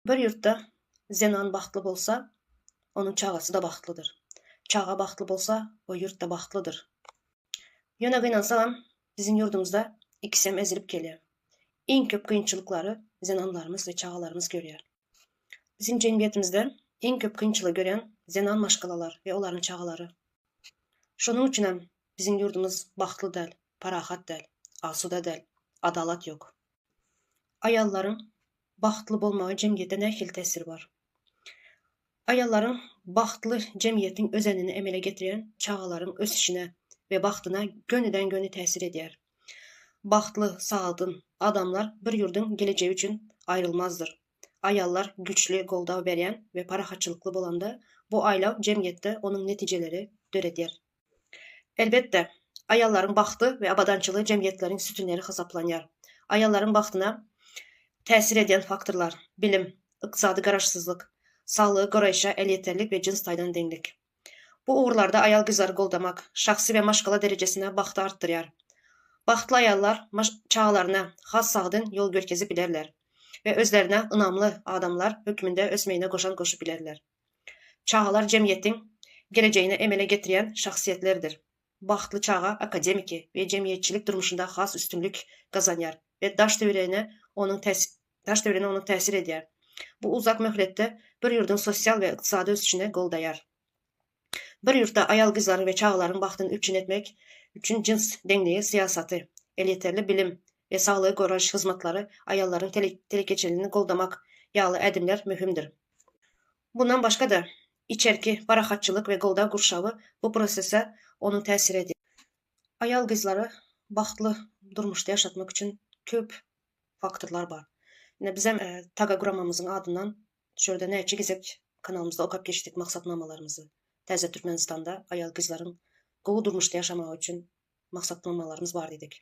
Bir ýurtda zenan bagtly bolsa, onuň çagasy-da bagtlydyr. Çaga bagtly bolsa, o ýurt-da bagtlydyr. Ýöne gynansagam, biziň ýurdumyzda ikisem ezilip gelýär. Iň köp kynçylyklary zenanlarymyz we çagalarymyz görýär. Biziň jemgyýetimizde iň köp kynçylygy görýän zenan maşgalalar we olaryň çagalary. Şonuň üçinem biziň ýurdumyz bagtly däl, parahat däl, asuda däl, adalat ýok. Aýallaryň bagtly bolmagy jemgyýete nähili täsiri bar? Aýallaryň bagtly jemgyýetiň özenini emele getirýän çagalaryň ösüşine we bagtyna gönüden-göni täsir edýär. Bagtly, sagdyn adamlar bir ýurduň gelejegi üçin aýrylmazdyr. Aýallar güçli goldaw berýän we parahatçylykly bolanda, bu aýlaw jemgyýetde onuň netijeleri döredýär. Elbetde, aýallaryň bagty we abadançylygy jemgyýetleriň sütünleri hasaplanýar. Aýallaryň bagtyna täsir edýän faktorlar, bilim, ykdysady garaşsyzlyk, saglygy goraýşa elýeterlik we jyns taýdan deňlik. Bu ugurlarda aýal-gyzlary goldamak, şahsy we maşgala derejesinde bagty artdyrýar. Bagtly aýallar çagalaryna has sagdyn ýol görkezip bilerler we özlerine ynamly adamlar hökmünde ösmegine goşant goşup bilerler. Çagalar jemgyýetiň gelejegini emele getirýän şahsyýetlerdir. Bagtly çaga akademiki we jemgyýetçilik durmuşynda has üstünlik gazanýar we daş-töweregine onuň daş-töweregine onuň täsir edýär. Bu uzak möhletde bir ýurduň sosial we ykdysady ösüşini goldaýar. Bir ýurtda aýal-gyzlaryň we çagalaryň bagtyny üpjün etmek üçin jyns deňligi syýasaty, elýeterli bilim we saglygy goraýyş hyzmatlary, aýallaryň telekeçiligini goldamak ýaly ädimler möhümdir. Mundan başga-da, içerki parahatçylyk we goldaw gurşawy bu prosese onuň täsir edýär. Aýal-gyzlary bagtly durmuşda ýaşatmak üçin köp faktorlar bar. Ine, bizem TAGA guramamyzyň adyndan şu ýerde näçe gezek kanalymyzda okap geçdik maksatnamalarymyzy. Täze Türkmenistanda aýal-gyzlaryň gowy durmuşda ýaşamagy üçin maksatnamalarymyz bar diýdik.